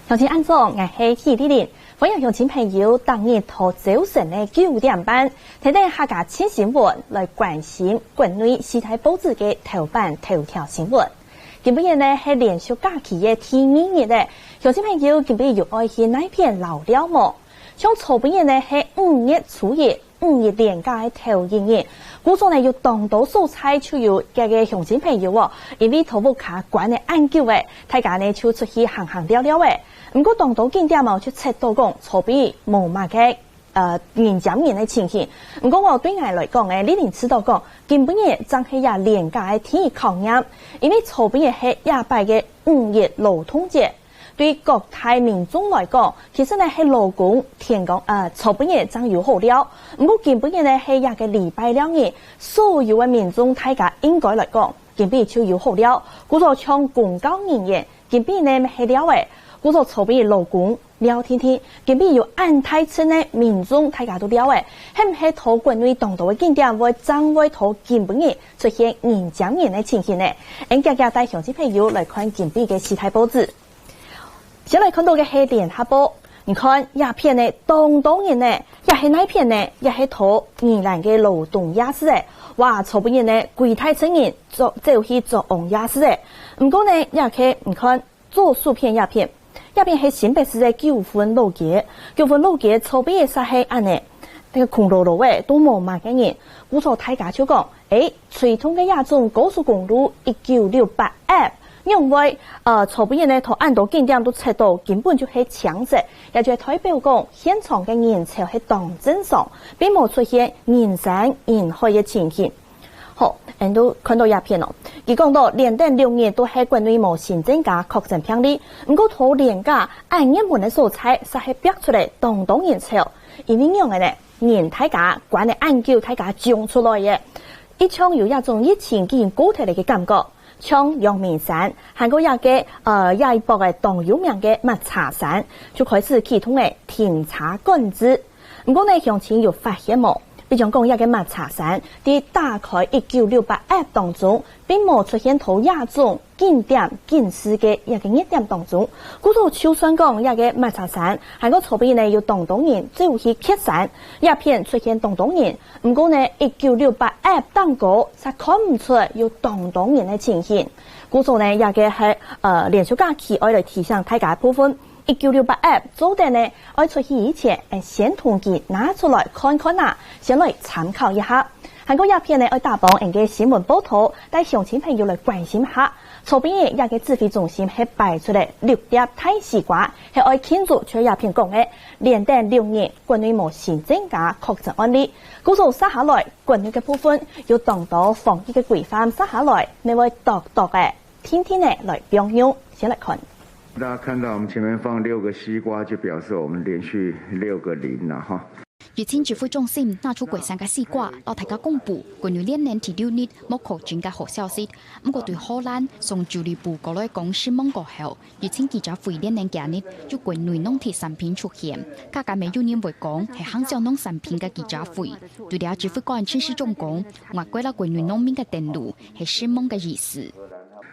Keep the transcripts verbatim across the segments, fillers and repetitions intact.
鄉親恁早，𠊎係許麗玲，歡迎鄉親朋友逐日到朝晨个九點半，聽等客家新新聞來關心國內四大報紙个頭版頭條新聞。今晡日呢係連續假期个第二日了，鄉親朋友今晡日有愛去哪片遶尞無？像昨晡日呢係五月初一， 五一連假个頭一日，故所呢有當多所在就有該个鄉親朋友哦，因為在屋下關了恁久了，大家呢就出去行行尞尞了。毋過當多景點哦，就測到講昨晡日無麼个呃人尖人个情形。毋過哦，對𠊎來講呢，麗玲試著講，今晡日正係這連假个第一考驗，因為昨晡日係這擺个五一勞動節。 對各大民眾來講，其實呢係勞工天光，呃，昨晡日正有好尞。毋過今晡日呢係這个禮拜六日，所有个民眾大家應該來講，今晡日就有好尞。故所像公教人員，今晡日呢係尞个，故所昨晡日勞工尞定定，今晡日有恁大陣呢民眾大家都尞个，係毋係在國內當多个景點會正會在今晡日出現人尖人个情形呢？𫣆遽遽帶鄉親朋友來看今晡日个四大報紙。 先來看到个係聯合報，你看這片呢當多人呢，這係哪片呢？這係在宜蘭个羅東夜市欸。哇，昨晡日呢，歸大陣人走，走去中央夜市欸。毋過呢，這个你看左手片這片，這片係新北市个九份老街，九份老街昨晡日煞係恁呢，該个空落落欸，都無麼个人。故所大家就講， 欸，最長个這種高速公路一九六八F，仰會，呃，昨晡日呢，在恁多景點都測到，根本就係青色，也就係代表講，現場个人潮係當正常，並無出現人山人海个情形。好，𫣆都看到這片哦，佢講到連等六日都係國內無新增加確診病例，毋過在連假恁熱門个所在，煞係逼出來當多人潮，因為仰仔呢？ 人大家關了恁久，大家衝出來欸。一向有這種疫情已經過忒了个感覺，像陽明山，還過這个，呃，這一駁个當有名个抹茶山，就開始啟動了停車管制。毋過呢，鄉親有發現無？比將講這个抹茶山，在打開一九六八F當中，並無出現在這種 景點警示个一个熱點當中。故所就算講這个抹茶山，還過昨晡日呢有當多人走去蹶山，這片出現當多人，毋過呢，一九六八F頂高煞看毋出有當多人个情形。故所呢，這个係，呃，連續假期愛來提醒大家个部分，一九六八F做得呢，愛出去以前，欸，先同佢拿出來看看啊，先來參考一下。還過這片呢，愛打幫𫣆个新聞報導，帶鄉親朋友來關心下。 昨晡日，這个指揮中心係擺出了六碟大西瓜，係愛慶祝，像這片講个，連等六日，國內無新增加確診案例。故所接下來，國內个部分有當多防疫个規範，接下來，乜會逐逐个，定定个來放量，先來看。大家看到我們前面放六個西瓜，就表示我們連續六個零了哈。 疫情指揮中心拿出國產个西瓜，摎大家公布，國內連等第六日無確診个好消息。毋過對荷蘭、上州裡布過來講失望過後，疫情記者會連等幾日，有國內農特產品出現，價格乜有人會講係行銷農產品个記者會。對這指揮官陳時中講，外國摎國內農民个登陸係失望个意思。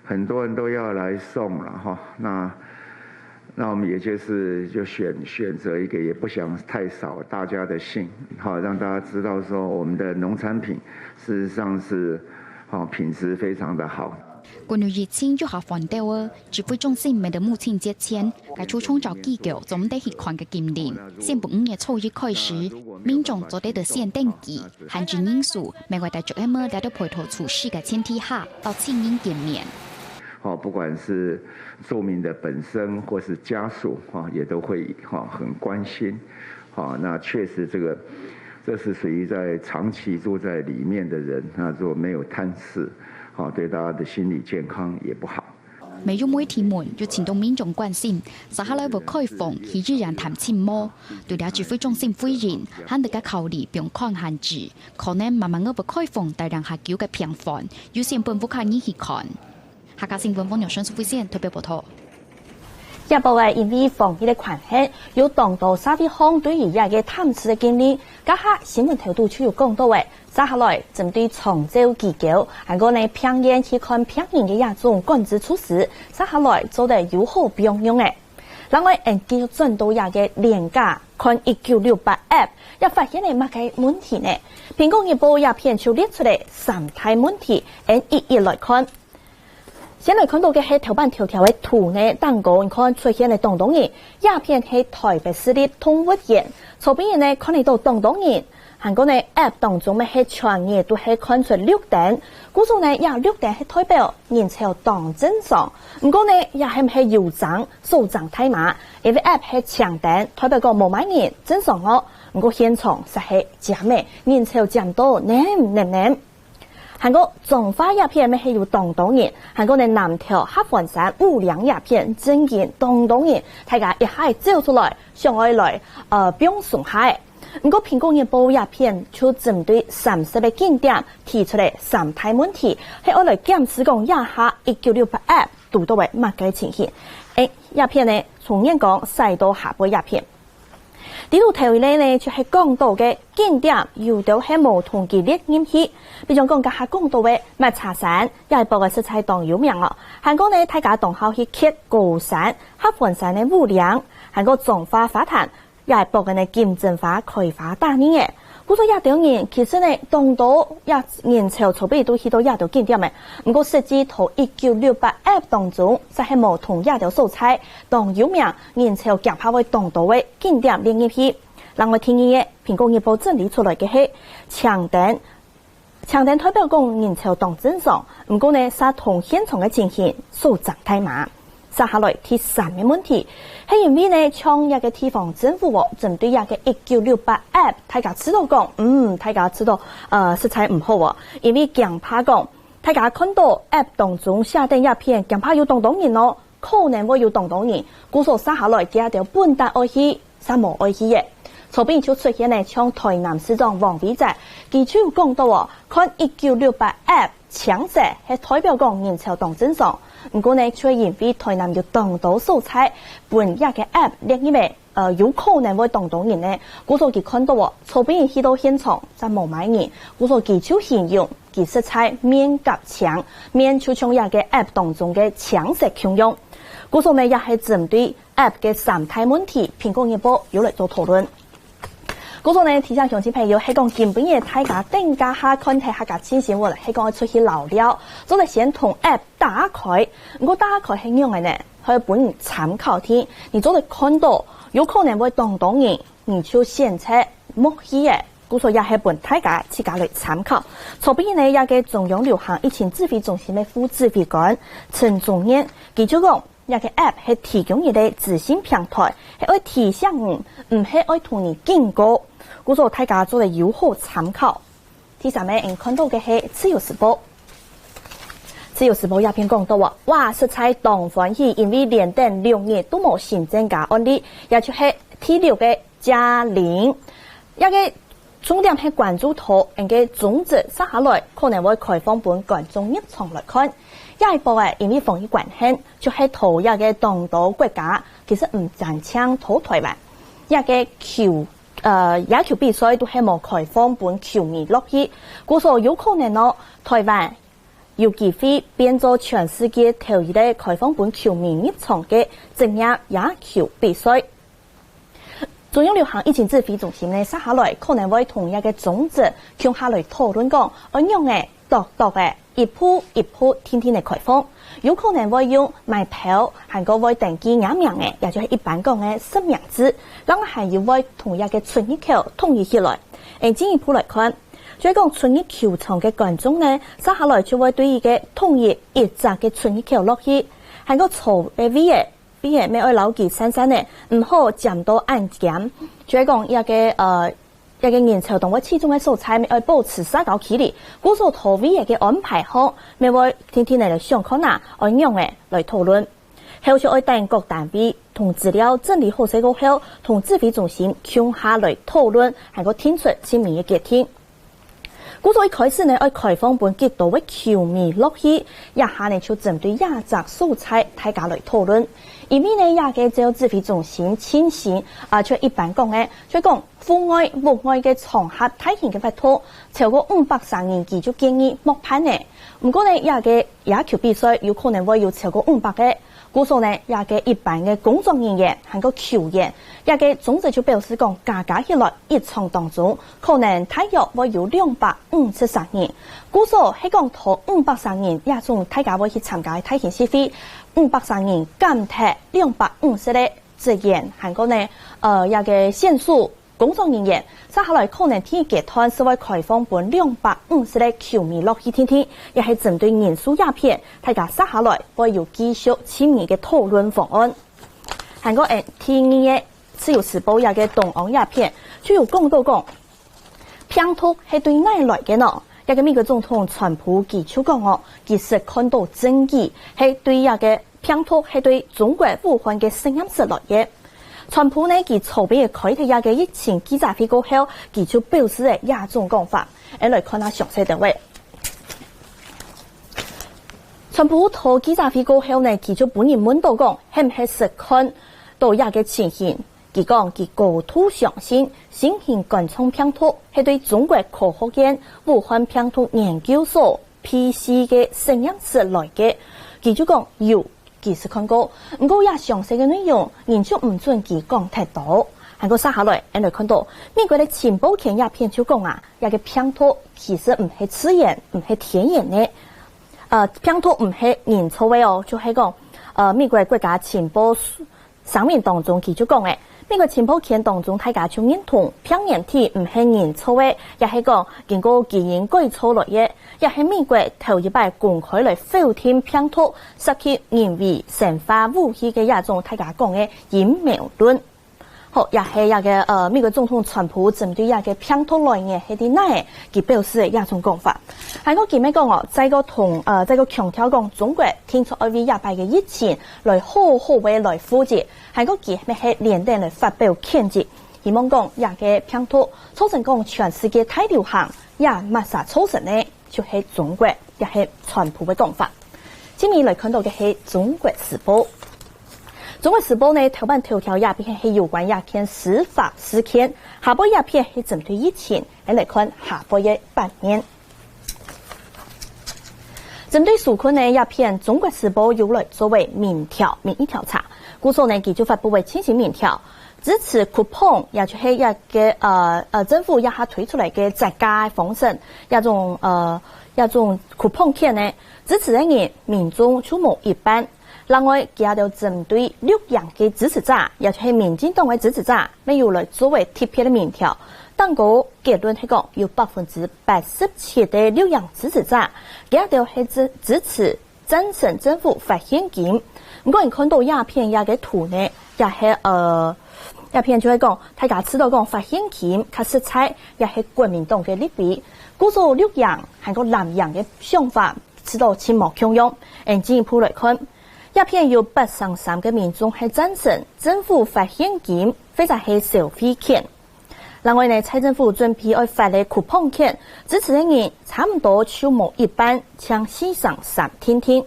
很多人都要來送了哈，那，那我們也就是就選，選擇一個也不想太掃大家的興，哈，讓大家知道說我們的農產品事實上是，哈，品質非常的好。國內疫情有下緩兜仔，指揮中心乜在母親節前，解除長照機構做毋得去看个禁令，宣布五月初一開始，民眾做得在線登記， 限制人數，乜會在J M這兜配套措施个前提下，摎親人見面。哦，不管是住民的本身或是家屬，哦，也都會，哦，很關心。哦，那確實這個，這是屬於在長期住在裡面的人，那如果沒有探視，哦，對大家的心理健康也不好。 乜有媒體問，有盡多民眾關心，接下來會開放去醫院探親無？對這指揮中心回應，還在該考慮放寬限制，可能慢慢仔會開放帶零下九个病房，優先分屋下人去看。客家新聞黃玉順、蘇慧仙特別報導。這駁仔因為防疫个關係，有當多社會項對於這个探視个禁令，這下新聞頭度就有講到仔， 接下來，針對長照機構，還過呢病院去看病人个這種管制措施，接下來做得有好放量仔。另外，俺繼續轉到這个連假，看一九六八app，也發現了麼个問題呢？蘋果日報這篇就列出了三大問題，俺一一來看。先來看到个係頭版頭條个圖呢，頂高你看出現了當多人，這篇係台北市立動物園，左邊呢看得到當多人，還過呢app當中乜係全日都係看出綠燈，故所呢這綠燈係代表人潮當正常。毋過呢，這係毋係有爭，少爭大麻？因為app係青燈，代表講無麼人，正常哦。毋過現場實係尖个，人潮尖到淰淰淰。還過彰化這篇乜係有當多人，還過呢南投合歡山武嶺這篇正經當多人，大家一下走出來，想愛來呃放鬆下。毋過蘋果日報這篇就針對三十个景點提出了三大問題，係愛來檢視講這下一九六八app堵到个麼个情形。誒，這篇呢，重點講徙到下背這篇。 第六頭一類呢，就係講到个景點，有兜係無同佢列入去。比將講，頭下講到个抹茶山，這一駁仔實在當有名哦。還過呢，大家當好去蹶高山、合歡山个武嶺，還過彰化花壇，這一駁仔呢金針花開花打日仔。故所這兜人其實呢，當多這人潮差不多都去到這兜景點个。毋過實際在一九六八app當中，實係無同這兜所在當有名，人潮驚怕會當多个 景點列入去。另外第二个，蘋果日報整理出來个係青燈。青燈代表講人潮當正常，毋過呢，煞同現場个情形少爭大麻。接下來第三个問題，係因為呢，像這个地方政府哦，針對這个一九六八app，大家知道講，嗯，大家知道，呃，實在毋好哦，因為驚怕講，大家看到app當中寫等這篇，驚怕有當多人哦， 可能會有當多人，故所接下來佢兜本旦愛去，煞無愛去个。左邊就出現了像台南市長黃偉哲，佢就有講到哦，看一九六八app青色係代表講人潮當正常，毋過呢，卻因為台南有當多所在，分這个app列入个，呃，有可能會當多人呢，故所佢看到哦，左邊去到現場煞無麼人，故所佢就形容 佢實在面佮青，面就像這个app當中个青色共樣。故所呢，也係針對app个三大問題，蘋果日報有來做討論。故所呢，提醒鄉親朋友，係講今晡日大家等加下看忒客家新新聞，係講愛出去尞尞，做得先同app打開。毋過打開係仰仔呢？係分你參考聽，你做得看到，有可能會當多人，你就選擇莫去个。 故所也係分大家自家來參考。昨晡日呢，這个中央流行疫情指揮中心个副指揮官陳宗彥，佢就講，這个app係提供一个資訊平台，係愛提醒你，毋係愛同你警告。故所大家做得有好參考。第三个，𠊎看到个係自由時報。自由時報這篇講到啊，哇，實在當歡喜，因為連等六日都無新增加案例，也就係第六个 加零。這个重點係關注到𠊎个宗旨接下來可能會開放分觀眾入場來看。這一駁仔，因為防疫關係，就係在這个當多國家，其實毋單淨在台灣，這个球，呃，野球比賽都係無開放分球迷落去，故所有可能哦，台灣 有機會變做全世界頭一个開放分球迷入場个職業野球比賽。中央流行疫情指揮中心呢，接下來可能會同這个宗旨共下來討論講，愛仰仔笃笃仔，一步一步定定仔開放，有可能會用買票，還過會登記簽名仔，也就係一般講个實名制，然後還有會同這个出入口統一起來。誒，進一步來看， 就係講出入球場个觀眾呢，接下來就會對一个統一一隻个出入口落去，還過坐个位仔，位仔乜愛摎佢散散仔，毋好尖到恁尖。就係講這个，呃，這个人潮當會集中个所在，乜愛保持社交距離。故所坐位仔个安排項，乜會定定仔來想看啊，愛仰仔來討論。 後續愛等各單位同資料整理好勢過後，同指揮中心共下來討論，還過定出盡尾个決定。故所一開始呢，愛開放分幾多位球迷落去，這下呢就針對這隻所在大家來討論。因為呢，這个照指揮中心情形，啊，就一般講个，就講戶外、屋外个場合大型个活動，超過五百儕人，佢就建議莫辦呢。毋過呢，這个 野球比賽有可能會有超過五百个，故所呢，這个一般个工作人員還過球員，這个總數就表示講，加加起來一場當中，可能大約會有兩百五十儕人。故所係講，頭五百儕人，這種大家會去參加个大型盛會，五百儕人減忒兩百五十个職員，還過呢，呃，這个選手、工作人員，接下來可能第一階段係會開放分兩百五十个球迷落去定定，也係針對人數這片，大家接下來會有繼續深入个討論方案。還過，誒，第二个自由時報這个東岸這片，就有講到講，病毒係對哪來个呢？這个美國總統川普佢就講哦，佢實看到證據，係對這个病毒係對中國武漢个實驗室來个。川普呢，佢昨晡日開忒這个疫情記者會過後，佢就表示了這種講法。𫣆來看下詳細个話。川普在記者會過後呢，佢就分人問到講，係毋係實看到這个情形？佢講，佢高度相信新型冠狀病毒係對中國科學院武漢病毒研究所 P C个實驗室來个。佢就講有，佢實看過，毋過這詳細个內容，人就毋准佢講忒多。還過接下來，𫣆來看到美國个情報圈這片就講啊，這个病毒其實毋係自然，毋係天然个。呃，病毒毋係人造个哦，就係講，呃，美國國家情報聲明當中，佢就講誒，美國情報圈當中，大家就認同病原體毋係人造个，也係講經過基因改造來个，也係美國頭一擺公開來否定病毒涉及人為生化武器个這種大家講个陰謀論。好，也係這个，呃，美國總統川普針對這个病毒來源係在哪，佢表示个這種講法。還過佢乜講哦，再過同，呃，再過強調講，中國定著愛為這擺个疫情 來好好个來負責，還過佢乜係連連來發表譴責，希望講這个病毒造成講全世界大流行，也麼儕造成呢？就係中國，也係川普个講法。今日來看到个係中國時報。中國時報呢，頭版頭條這片係有關這件司法事件，下背這片係針對疫情，𫣆來看下背个版面。 針對紓困个這片，中國時報有來做為民調，民意調查。故所呢，佢就發布為最新民調，支持coupon，也就係一个，呃，呃，政府這下推出來个折價个方式，這種，呃，這種coupon券呢，支持个人民眾就無一半。另外，佢兜針對綠營个支持者，也就係民進黨个支持者，乜有來做為特別个民調。當高 結論係講，有百分之八十七个綠營支持者，佢兜係支，支持贊成政府發現金。毋過，你看到這片這个圖呢，也係，呃，這片就係講，大家知道講發現金較實在，也係國民黨个立委。故所綠營還過藍營个想法，知道盡無共樣。𫣆進一步來看，這片有八成三个民眾係贊成政府發現金，或者係消費券。 另外呢，蔡政府準備愛發个coupon券，支持个人差毋多就無一半，淨四成三定定。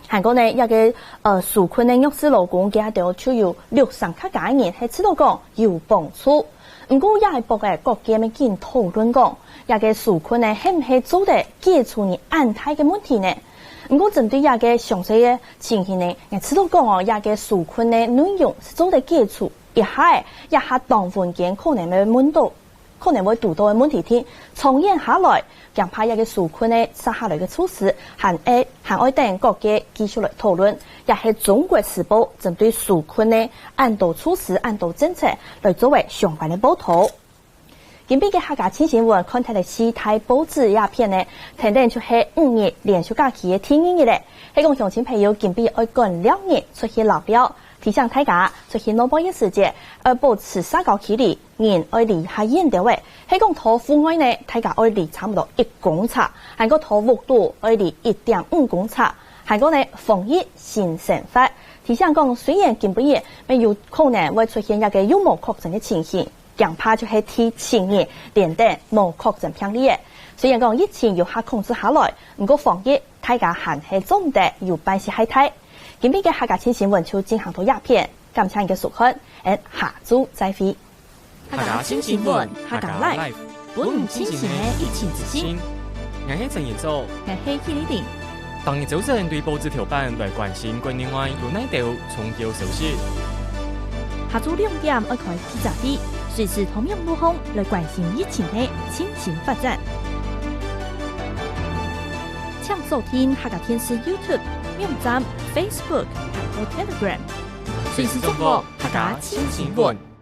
還過呢，這个，呃，紓困个弱勢勞工，佢兜就有六成較加个人係知道講有幫助。毋過，這一駁仔各界乜緊討論講，這个紓困呢，係毋係做得解除你恁大个問題呢？毋過，針對這个詳細个情形呢，𠊎知道講哦，這个紓困个內容係做得解除 一下仔，這下黨文件可能會問到，可能會堵到个問題定，長遠下來，驚怕這个紓困个接下來个措施，還愛，還愛等各界繼續來討論，也係中國時報針對紓困个恁多措施、恁多政策來做為相關个報導。今晡日个客家新新聞看忒了四大報紙這片呢，跈等就係五日連續假期个第二日了。係講鄉親朋友今晡日愛趕尞日出去尞尞， 提醒大家，出去外背个時節，愛保持社交距離，人愛離較遠兜仔。係講在戶外呢，大家愛離差毋多一公尺，還過在屋肚愛離一點五公尺，還過呢，防疫新生活。提醒講，雖然今晡日乜有可能會出現一个又無確診个情形，驚怕就係第七日連等無確診病例个。雖然講疫情有較控制下來，毋過防疫大家還係做毋得有半息懈怠。 今晡日个客家新新聞就進行到這片，感謝你个收看，𫣆下晝再會。客家新新聞，客家Life，分你清醒个疫情資訊。𠊎係陳彥祖，𠊎係許麗玲。逐日朝晨對報紙頭版來關心國內外有哪兜重要消息。下晝兩點愛開記者會，隨時透明路項來關心疫情个最新發展。請鎖定客家電視YouTube、網站、Facebook，還有Telegram，隨時掌握客家最新新聞。